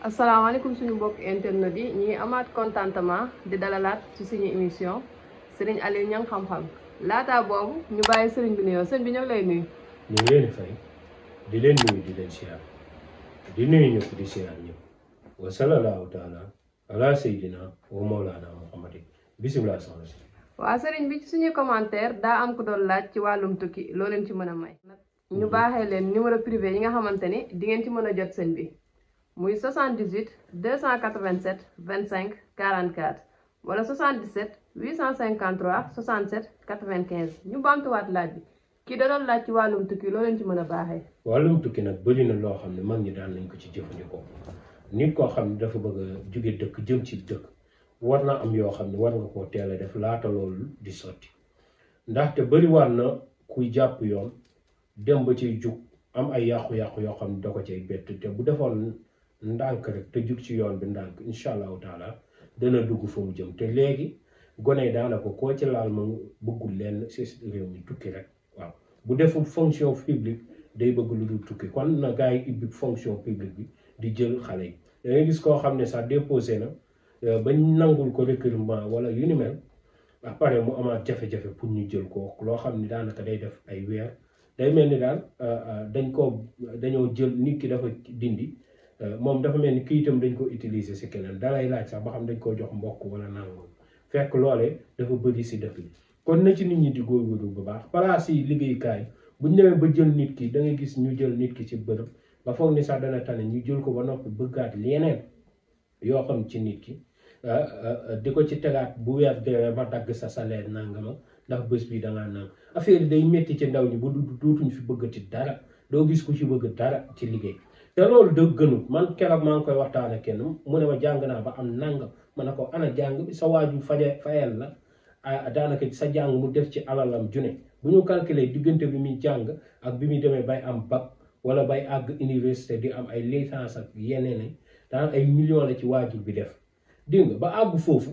asalaamaaleykum suñu mbokk internet yi ñi ngi amaat contentement di dalalaat ci suñu émission Serigne Aliou Niang xam-xam laataa boobu ñu bàyyi Serigne bi nuyoo sëñ bi ñoo lay nuyu. ñu ngi leen di fay di leen nuyu di leen siyaar di nuyu ñëpp di siyaar ñëpp wa sallallahu taala ala sayyidina wa mawlana muhammadin bisimilah soxna si. waa Serigne bi ci suñuy commentaire daa am ku doon laaj ci wàllum tukki loo leen ci mën a may. ñu baaxee leen numéro privé yi nga xamante ni di ngeen ci mën a jot sëñ bi. muy 78 287 25 44 wala 77 853 67 95 ñu baamtuwaat laaj bi kii da doon laaj ci wàllum tukki loo leen ci mën a baaxee. wàllum tukki nag bëri na loo xam ne mag ñi daan nañ ko ci jëfandikoo nit koo xam ne dafa bëgg a jóge dëkk jëm ci dëkk war na am yoo xam ne war nga koo teel a def laata loolu di sotti ndaxte bëri war na kuy jàpp yoon dem ba ciy jug am ay yàqu-yàqu yoo xam ne da ko cay bett te bu defoon. ndànk rek te jug ci yoon bi ndànk incha allahu taala dana dugg fa mu jëm te léegi gone yi daanaka koo ci laal ma bëggul leen si réew mi tukki rek waaw bu deful fonction publique day bëgg lu dul tukki kon na gars yi ibbi fonction publique bi di jël xale yi da ngay gis koo xam ne sax déposé na bañ nangul ko recrutement wala yu ni mel après mu amaat jafe-jafe pour ñu jël ko loo xam ne daanaka day def ay weer day mel ni daal dañoo jël nit ki dafa dindi. moom dafa mel ni kayitam dañ ko utiliser si keneen dalay laaj sax ba xam dañ koo jox mbokk wala nangam fekk loolee dafa bëri si dëkk bi kon na ci nit ñi di góorgóorlu bu baax place yi liggéeykaay buñ ñëwee ba jël nit ki da ngay gis ñu jël nit ki ci bërëb ba foog ni sax dana tane ñu jël ko ba noppi bëggaat yeneen yoo xam ci nit ki di ko ci tegaat bu weer deewee ma dagg sa salaire nangama ndax bés bi dangaa nang affaire yi day métti ci ndaw ñi ba dootuñ fi bëggati dara doo gis ku ci bëgg dara ci liggéey te loolu da gënul man keroog maa ngi koy waxtaan ak kenn mu ne ma jàng naa ba am nangam ma ne ko ana jàng bi sa waaju fayal la daanaka sa jàng mu def ci alalam june bu ñu calculer diggante bi muy jàng ak bi muy demee bay am bac wala bay àgg université di am ay licence ak yeneen daan ay millions la ci waajur bi def dégg nga ba àgg foofu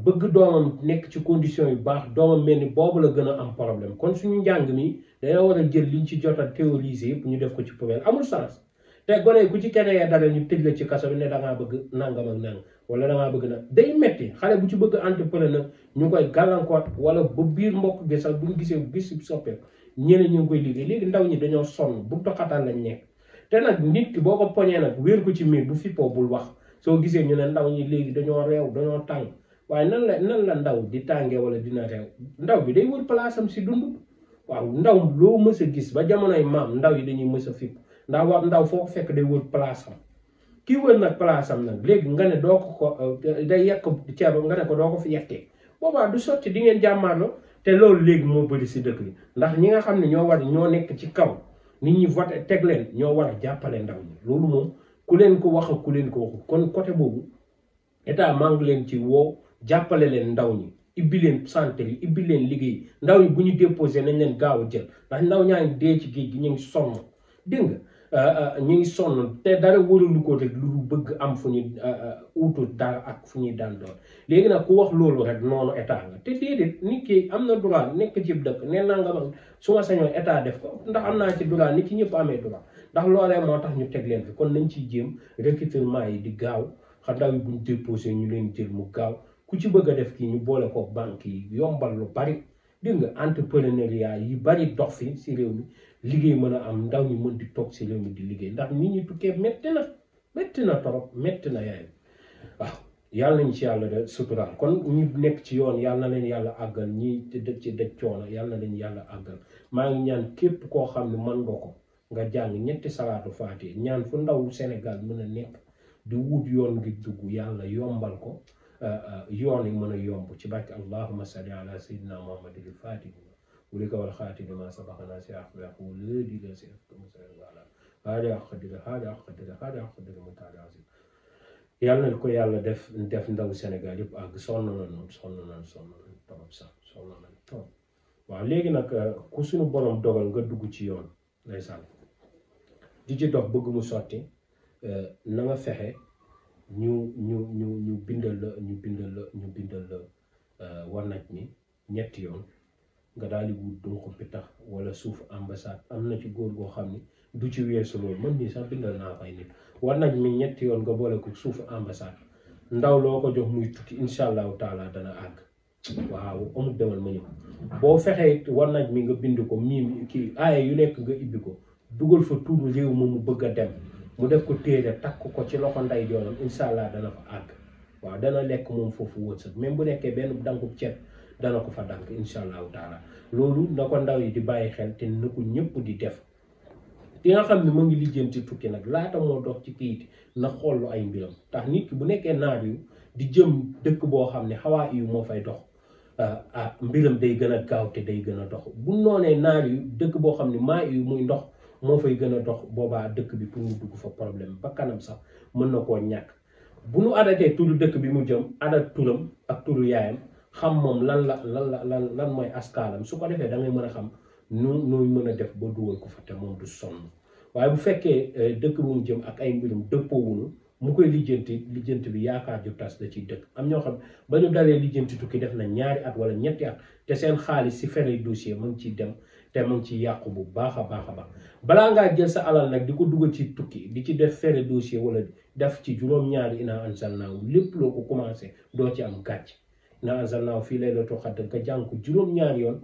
bëgg doomam nekk ci condition yu baax doomam mel ni boobu la gën a am problème kon suñu njàng mi dañoo war a jël liñ ci jot a théoriser yëpp ñu def ko ci poubelle amul sens te gone ku ci keneen dara ñu tëj la ci kaso bi ne dangaa bëgg nangam ak nangam wala dangaa bëgg nag day metti xale bu ci bëgg entrepreneur ñu koy gàllankoor wala ba biir mbokk gi sax bu ñu gisee gis soppeeku ñeneen ñu ngi koy liggéey léegi ndaw ñi dañoo sonn bu doxatal lañ nekk te nag nit ki boo ko poñee nag wéer ko ci miir bu fippoo bul wax soo gisee ñu ne ndaw ñi léegi dañoo réew dañoo tàng waaye nan la ndaw di tàngee wala dina réew ndaw bi day wër place am si dund waaw ndaw loo mës a gis ba jamonoy maam ndaw yi dañuy mës a fipp ndax wax ndaw foo ko fekk day wër place am kii wër nag place am nag léegi nga ne doo ko day yekk ceeb nga ne ko doo ko fi yekkee boobaa du sotti di ngeen jàmmaarloo te loolu léegi moo bëri si dëkk yi ndax ñi nga xam ne ñoo nekk ci kaw nit ñi voté teg leen ñoo war a jàppale ndaw ñi loolu moom ku leen ko wax ak ku leen ko waxu kon côté boobu état maa ngi leen ci woo jàppale leen ndaw ñi ibbi leen santé yi ibbi leen liggéey ndaw ñi bu ñu déposé nañ leen gaaw a jël ndax ndaw ñaa ngi dee ci géej gi ñu ngi sonn dégg nga ñu ngi sonn te dara waralu ko rek lu bëgg am fu ñu uutu dara ak fu ñuy daan doon léegi nag ku wax loolu rek noonu état nga te déedéet nit ki am na droit nekk ci dëkk nee naa nga ma su ma sañoon état def ko ndax am naa ci droit nit ki ñëpp amee droit ndax loolee moo tax ñu teg leen fi kon nañ ciy jéem recrutement yi di gaaw xam ndaw yi bu ñu déposé ñu leen jël mu gaaw ku ci bëgg a def kii ñu boole ko banque yi yombal lu bari dégg nga entrepreneuriat yi bari dox fi si réew mi liggéey mën a am ndaw ñi mën di toog si réew mi di liggéey ndax nit ñi tukkee métti na torop métti na yaay waaw yàlla nañ ci yàlla de suturaal kon ñi nekk ci yoon yàlla na leen yàlla àggal ñi dëkk ci dëj coono yàlla na leen yàlla àggal maa ngi ñaan képp koo xam ne mën nga ko nga jàng ñetti salaatu faatiha ñaan fu ndaw Sénégal mën a nekk di wut yoon ngi dugg yàlla yombal ko yoon yi mën a yomb ci barke allahumma salli ala sayyidina muhammadin al-fatih ولك والخاتم لما سبق ناس يعقل ولدي لا سيف هذا أقدر متعال عظيم yàlla na ko yàlla def ndaw Sénégal yëpp àgg sonn nañu trop sax sonn nañu trop waaw léegi nag ku suñu borom dogal nga dugg ci yoon ndeysaan di ci dox bëgg mu sotti na nga fexe ñu bindal la war nañ ni ñetti yoon nga daal di wut dunq pitax wala suuf ambassade am na ci góor goo xam ni du ci weesu loolu man nii sax bindal naa koy nit war nañ mi ñetti yoon nga boole ko suufu ambassade ndaw loo ko jox muy tukki incha allahu taala dana àgg waaw amul demal ma ñëw boo fexee war nañ mi nga bind ko mii kii aaya yu nekk nga ibbi ko dugal fa tuuru réew mu bëgg a dem mu def ko téere takk ko ci loxo nday jooram incha allah dana fa àgg waaw dana lekk moom foofu wërsëg même bu nekkee benn dankub ceeb dana ko fa dank incha allahu taala loolu na ko ndaw yi di bàyyi xel te na ko ñëpp di def ki nga xam ne mu ngi lijjanti tukki nag laata moo dox ci kayit na xool ay mbiram tax nit ki bu nekkee naar yu di jëm dëkk boo xam ne xawaa yu moo fay dox mbiram day gën a gaaw te day gën a dox bu noonee naar yu dëkk boo xam ne maa yu muy ndox moo fay gën a dox boobaa dëkk bi pour mu dugg fa problème ba kanam sax mën na koo ñàkk bu nu adatee turu dëkk bi mu jëm adat turam ak turu yaayam xam moom lan mooy askaalam su ko defee da ngay mën a xam nooy mën a def ba dugal ko fa te moom du sonn waaye bu fekkee dëkk bu mu jëm ak ay mbirum dëppoowunu mu koy lijjanti bi yaakaar ju tas da ciy dëkk am ñoo xam ba ñu dalee lijjanti tukki def na 2 at wala 3 at te seen xaalis si fere dossier mu ngi ciy dem te mu ngi ciy yàqu bu baax a baax balaa ngaa jël sa alal nag di ko dugal ci tukki di ci def fere dossier wala def ci juróom-ñaari ina anzalnaahu lépp loo ko commencé doo ci am gàcc ina anzalnaahu fii laylatul qadr nga jàng ko juróom-ñaari yoon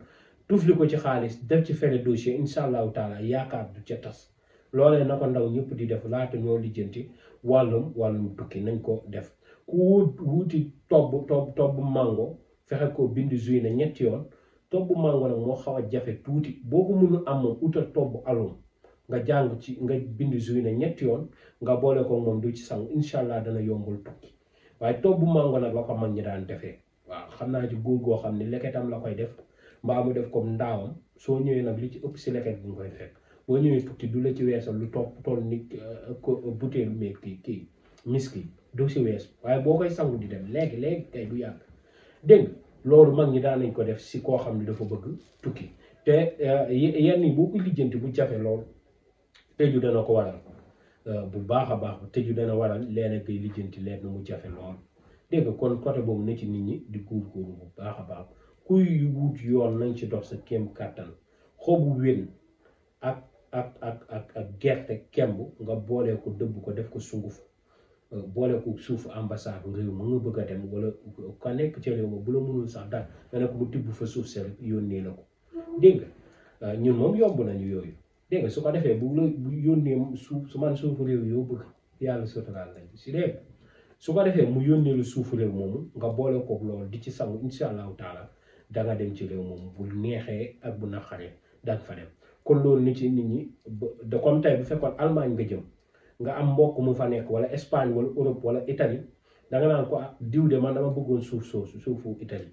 tufli ko ci xaalis def ci fere dossier incha allahu taala yaakaar du ca tas loolee na ko ndaw ñëpp di def laata ñoo lijjanti wàllum tukki nañ ko def ku wuti tobb mango fexe ko bind juy na 3 yoon tobb mango nag moo xaw a jafe tuuti boo ko mënul am moom utal tobb alum nga jàng ci nga bind juy na 3 yoon nga boole ko moom du ci sangu incha allah dana yombul tukki waaye tobb mango nag la ko mag ñi daan defee waaw xam naa ci góor goo xam ne leketam la koy def mbaa mu def comme ndaawam soo ñëwee nag li ci ëpp si leket bi nga koy fekk boo ñëwee tukki du la ci weesal lu toll ni butéelu meeg kii miski du si wees waaye boo koy sangu di dem léegi kay du yàgg dégg loolu mag ñi daan nañ ko def si koo xam ne dafa bëgg tukki te yenn yi boo ko lijjanti bu jafe lool tëju dana ko waral bu baax a baax tëju dana waral léeg-léeg ngay lijjanti leen mu jafe lool dégg kon côté boobu na ci nit ñi di góorgóorlu bu baax a baax kuy wut yoon nañ ci dox sa kéem kàttan xobu wén ak gerte kemb nga boole ko dëbb ko def ko sunguf boole ko suufu ambassade réew mu nga bëgg a dem wala ka nekk ci réew ma bu la mënul sax daal nga ne ko mu tibb fa suuf si rek yónnee la ko dégg nga ñun moom yomb nañu yooyu dégg nga su ko defee bu yónnee su man suufu réew yoo bëgg yàlla suturaal lañ si dégg su ko defee mu yónnee lu suufu réew moomu nga boole ko loolu di ci sangu incha allahu taala danga dem ci réew moomu bu neexee ak bu naqaree danga fa dem kon loolu nit ñi de comme tey bu fekkoon Allemagne nga jëm nga am mbokk mu fa nekk wala Espagne wala Europe wala Italie danga naan ko diw de man dama bëggoon suufu Italie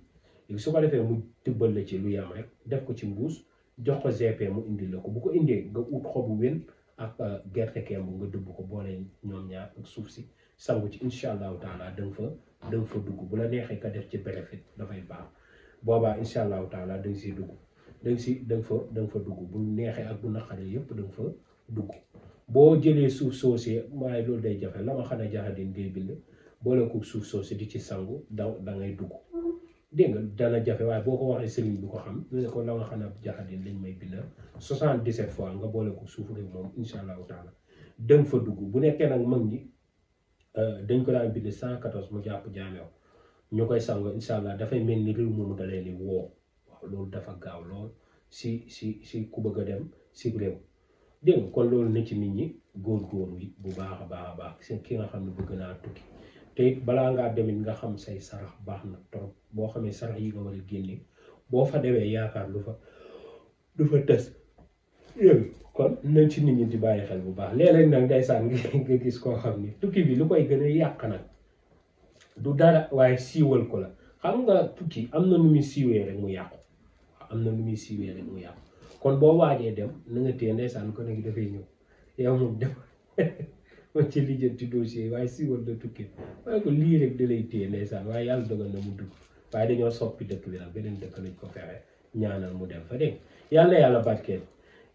léegi su ko defee mu tibbal la ci lu yam rek def ko ci mbuus jox ko GP mu indi la ko bu ko indee nga ut xobu wén ak gerte kemb nga dëbb ko boole ñoom ñaar ak suuf si sangu ci incha allahu taala danga fa dugg bu la neexee ka def ci bénéfice dafay baax boobaa incha allahu taala danga siy dugg danga fa dugg bu neexee ak bu naqaree yëpp danga fa dugg boo jëlee suuf soosee waaye loolu day jafe la ma xana jaxadin ngay bind boole ko suuf soosee di ci sangu da ngay dugg dégg nga dana jafe waaye boo ko waxee sëriñ bi ko xam ne ko la ma xana jaxadin lañ may bind 77 fois nga boole ko suuf rek moom incha allahu taala danga fa dugg bu nekkee nag mag ñi dañ ko daan bind 114 mu jàpp jaameew ñu koy sangu incha allah dafay mel ni réew moomu da leen di woo waaw loolu dafa gaaw lool si ku bëgg a dem si réew dégg nga kon loolu na ci nit ñi góorgóorlu yi bu baax a baax seen ki nga xam ne bëgg naa tukki te it balaa ngaa demit nga xam say sarax baax na trop boo xamee sarax yi nga war a génne boo fa demee yaakaar du fa tës kon nañ ci nit ñi di bàyyi xel bu baax léeg-léeg nag ndeysaan nga gis koo xam ni tukki bi lu koy gën a yàq nag du dara waaye siiwal ko la xam nga tukki am na nu muy siiwee rek mu yàqu kon boo waajee dem na nga téye ndeysaan ko nag dafay ñëw yow moom dem ma ci lijjanti dossier waaye siiwal da tukki waaye ko lii rek da lay téye ndeysaan waaye yàlla dogal na mu dugg waaye dañoo soppi dëkk bi nag beneen dëkk lañ ko fexe ñaanal mu dem fa dégg yàlla barkeel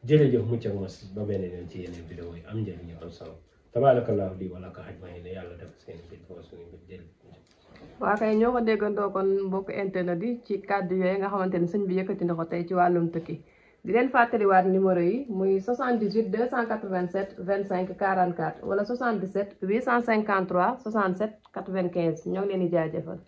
jërëjëf mucc ak mos ba beneen yoon ci yeneen vidéo yi am njëriñ am solo tabarakallahu lii wala ko xaj ma ne yàlla def seen mbir foo suñu mbir jërëjëf. waa kay ñoo ko déggandoo kon mbokk internet yi ci kàddu yooyu nga xamante ne sëñ bi yëkkati na ko tey ci wàllum tukki di leen fàttaliwaat numéro yi muy 78 287 25 44 wala 77 853 67 95 ñoo ngi leen di jaajëfal.